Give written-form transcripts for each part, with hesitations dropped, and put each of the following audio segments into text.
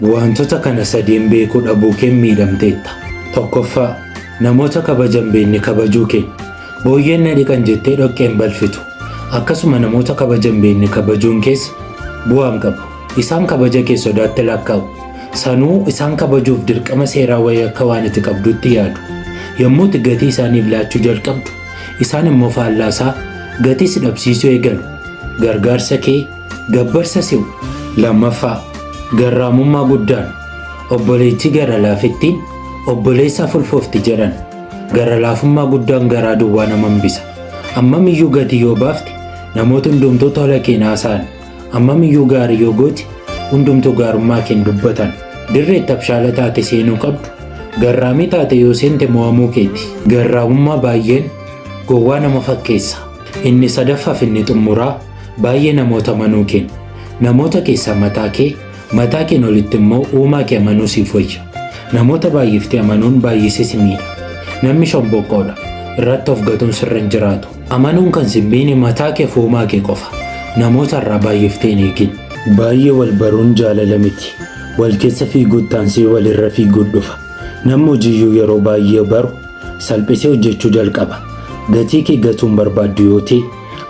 Wantoota kana sadeen beekuu dhabuu keen miidhamteetta. Tokkoffaa, namoota kabajan beekne kabajuu kee. Booyyeen na dhiqan jettee dhoqqeen balfitu. Akkasuma namoota kabajan beekne kabajuun keessa bu'aa hin qabu. Isaan kabaja kee sodaatti lakkaa'u. Sanuu isaan kabajuuf dirqama seeraa wayii akka waan itti qabdutti yaadu. Yommuu itti gatii isaaniif laachuu jalqabdu, isaan immoo faallaasaa gatii si dhabsiisuu eegalu. Gargaarsa kee gabbarsa si'u. Lammaffaa, garraamummaa guddaan obboleettii gara laafittiin obboleessa fulfofti jedhan. Gara laafummaa guddaan garaa duwwaa nama hambisa. Ammam iyyuu gatii yoo baafte namoota hundumtuu tola keen haasa'an. Ammam iyyuu gaarii yoo goote hundumtuu gaarummaa keen dubbatan. Dirree abshaala taate seenuu qabdu garraamii taate yoo seente mo'amuu keeti. Garraamummaa baay'een gowwaa nama fakkeessa. Inni sadaffaaf inni xumuraa baay'ee namoota amanuu keen. Namoota keessaa mataa kee, mataa keen olitti immoo uumaa kee amanuu siif wayya. Namoota baay'iftee amanuun baay'isee si miidha. Namni shomboqqoodha. Irratti of gatuun sirra hin jiraatu. Amanuun kan si miine mataa kee fi uumaa kee qofa. Namoota irraa baay'iftee hin eegin. Baay'ee wal baruun jaalala miti. Wal keessa fiiguutti taansee walirra fiiguun dhufa. Namni hojiiyyuu yeroo baay'ee baru salphisee hojjechuu jalqaba. Gatii kee gatuun barbaaddu yoo ta'e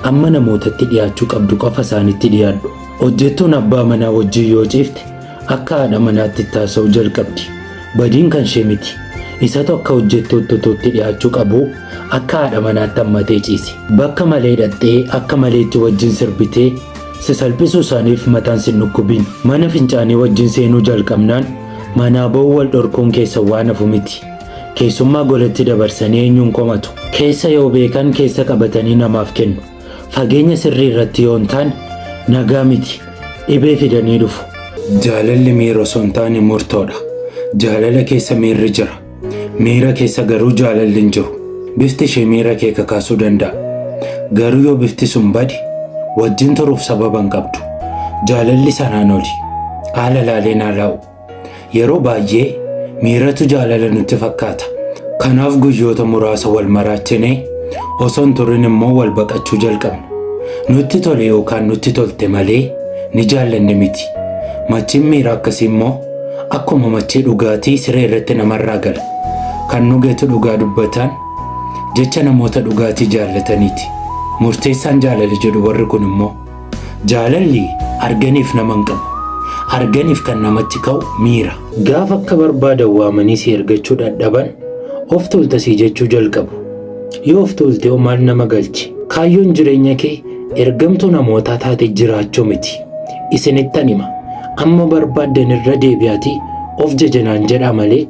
amma namootatti dhiyaachuu qabdu qofa isaanitti dhiyaadhu. Hojjettuun abbaa manaa wajjin yoo ciifte akka haadha manaatti itti haasa'uu jalqabdi. Badiin kan ishee miti. Isatu akka hojjettuutti utuu itti dhiyaachuu qabu akka haadha manaatti hammatee ciise. Bakka malee dhaqxee akka maleetti wajjin sirbitee si salphisuu isaaniif mataan sin dhukkubin. Mana fincaanii wajjin seenuu jalqabnaan manaa ba'uu wal dhorkuun keessa waan hafu miti. Keessummaa golatti dabarsanii eenyuun komatu. Keessa yoo beekan keessa qabatanii namaaf kennu. Fageenya sirrii irratti yoo hin taane nagaa miti. Dhibee fidanii dhufu. Jaalalli miira osoo hin taane murtoodha. Jaalala keessa miirri jira. Miira keessa garuu jaalalli hin jiru. Bifti ishee miira kee kakaasuu danda'a. Garuu yoo bifti sun bade wajjin turuuf sababa hin qabdu. Jaalalli sanaan oli. Haala laaleen haalaa'u. Yeroo baay'ee miiratu jaalala nutti fakkaata. Kanaaf guyyoota muraasa wal maraachinee osoo hin turin immoo wal baqachuu jalqabna. Nutti tole yookaan nutti tolte malee ni jaallanne miti. Machiin miira akkasii immoo akkuma machii dhugaatii siree irratti namarraa gala. Kan dhugetu dhugaa dubbataan jecha namoota dhugaatii jaallataniiti. Murteessaan jaalala jedhu warri kun immoo jaalalli arganiif nama hin qabu. Arganiif kan namatti ka'u miira. Gaafa akka barbaadan waamanii si ergachuu dadhaban of tuulta sii jechuu jalqabu. Yoo of tuulte hoo maal nama galchi? Kaayyoon jireenya kee ergamtuu namootaa taate jiraachuu miti. Isinittan hima. Amma barbaaddan irra deebi'aatii of jajanaan jedhaa malee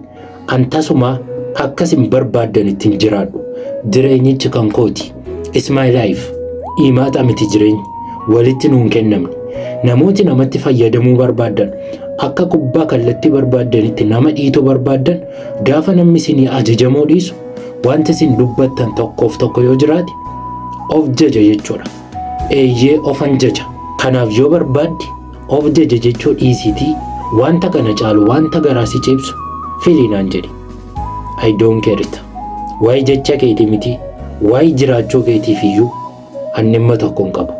an tasumaa akkas hin barbaaddan ittiin jiraadhu. Jireenyichi kan kooti. It's my life. Imaaxa miti jireenyi. Walitti nuun kennamne. Namooti namatti fayyadamuu barbaaddan akka kubbaa kallattii barbaaddanitti nama dhiituu barbaaddan gaafa namni isinii ajajamuu dhiisu wanti isin dubbattan tokkoof tokko yoo jiraate of jaja jechuudha. Eeyyee ofan jaja. Kanaaf yoo barbaadde of jaja jechuu dhiisiitii wanta kana caalu wanta garaa si cibsu filinaan jedhi. I don't care it. Waa'ee jecha keetii miti, waa'ee jiraachuu keetiif iyyuu an dhimma tokko hin qabu.